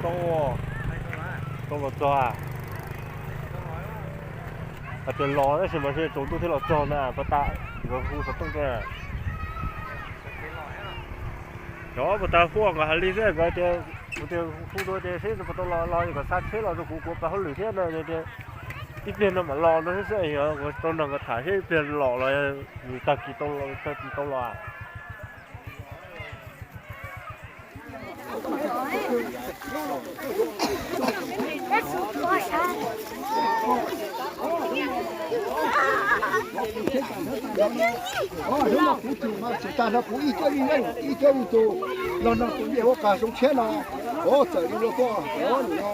Tau, tau los txog. Hais tias los tab sis mas tsaus ntuj thiaj los txog na, pas tas nkawd hu xov tooj rau. Cov pas tas hu nkawd hais li xwb, nkawd tias, kuv tias hu rau tias seb puas tau los, los kom xa tsheb los rau kuv, kuv pab hauj lwm thiab no tias ib pliag no mam los no xwb, yog rau nrog nkawd tham seb ib pliag los los yog tag kis tau los, tag kis tau los. Hnub no kuv tsis mas tsis tag no kuv ib co ib leej ib co ib tug los no tus nyiaj ua qas zoo tshiab no, ua txawm li ua koj no.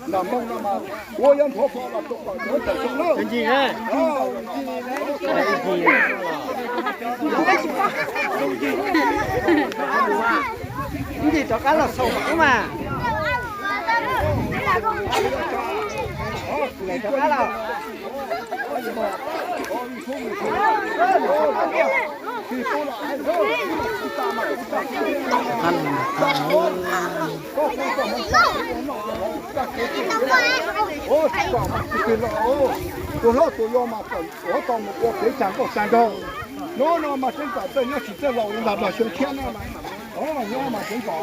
Nram Hmoob no mas ua yuav nthuav fo los rau kom ntawd tawm xyoo na. Ncig rov qab los xaus mas. Rov qab los. Tus hlob tus yau mas kom ua tau mus ua kev tsa nkauj tsa nraug. Hnub no mas tseeb kom txawj nyob tsis txawj laus li ntag, xyoo tshiab no mas nyob mas tseeb kom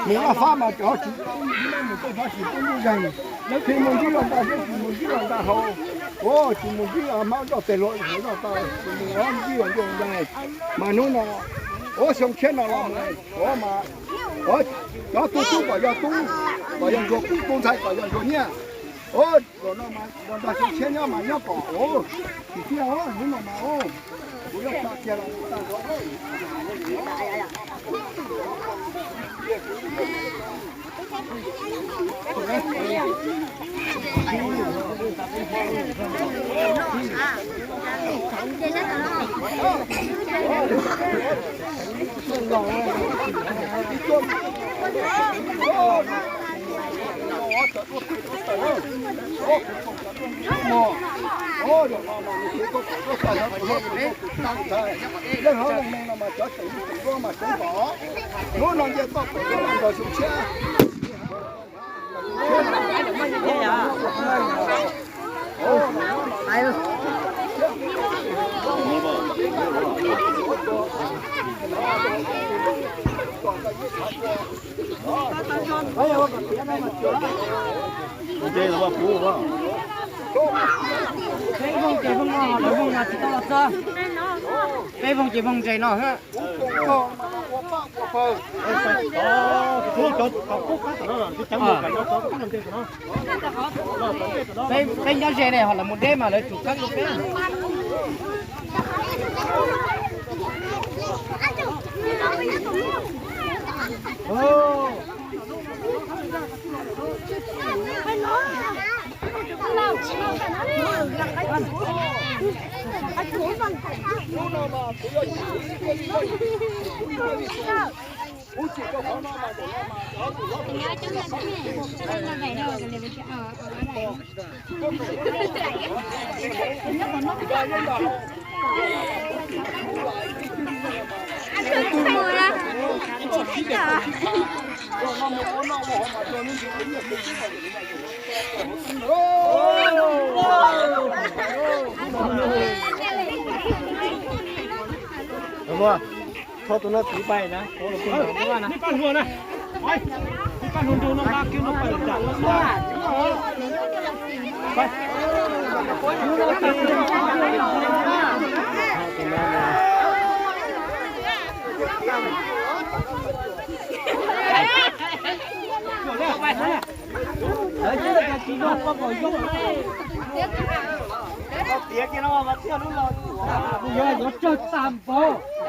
mus laj fab mas cov tsis mus tej fab tsis pub ntsib zeeg, tsis mus ntsib los nta zeb, tsis mus ntsib los nta hau, tsis mus ntsib hmab zoj tes luag zoj tau, tsis mus ntsib los nta ntaig. Mas hnub no ua xyoo tshiab no los mas ua mas cov tub tub kom yog tub, kom yog ntsuag, tub ntxhais kom yog ntsuag nyiaj. Zaum no mas nrog nrog xyoo tshiab nyob mas nyob kom ua tsis tiag, hnub no mas kuv yuav tso kiag los tag. Hnub no nce toj pem los ntawd xyoo tshiab. Peb voog ces voog no, lawv voog no tsis tau los txog. Peb voog ces voog ntses no. Peb nyob ze ne, ho lawv mus deb mas lawv tsum kab rau peb. Txhob tus no txiv pais na, tus no na. Peb pab hlua nrug no nqa kiag no pais. Tiav kiag no mas thiaj lub los. Yuav tsawg tag npaum.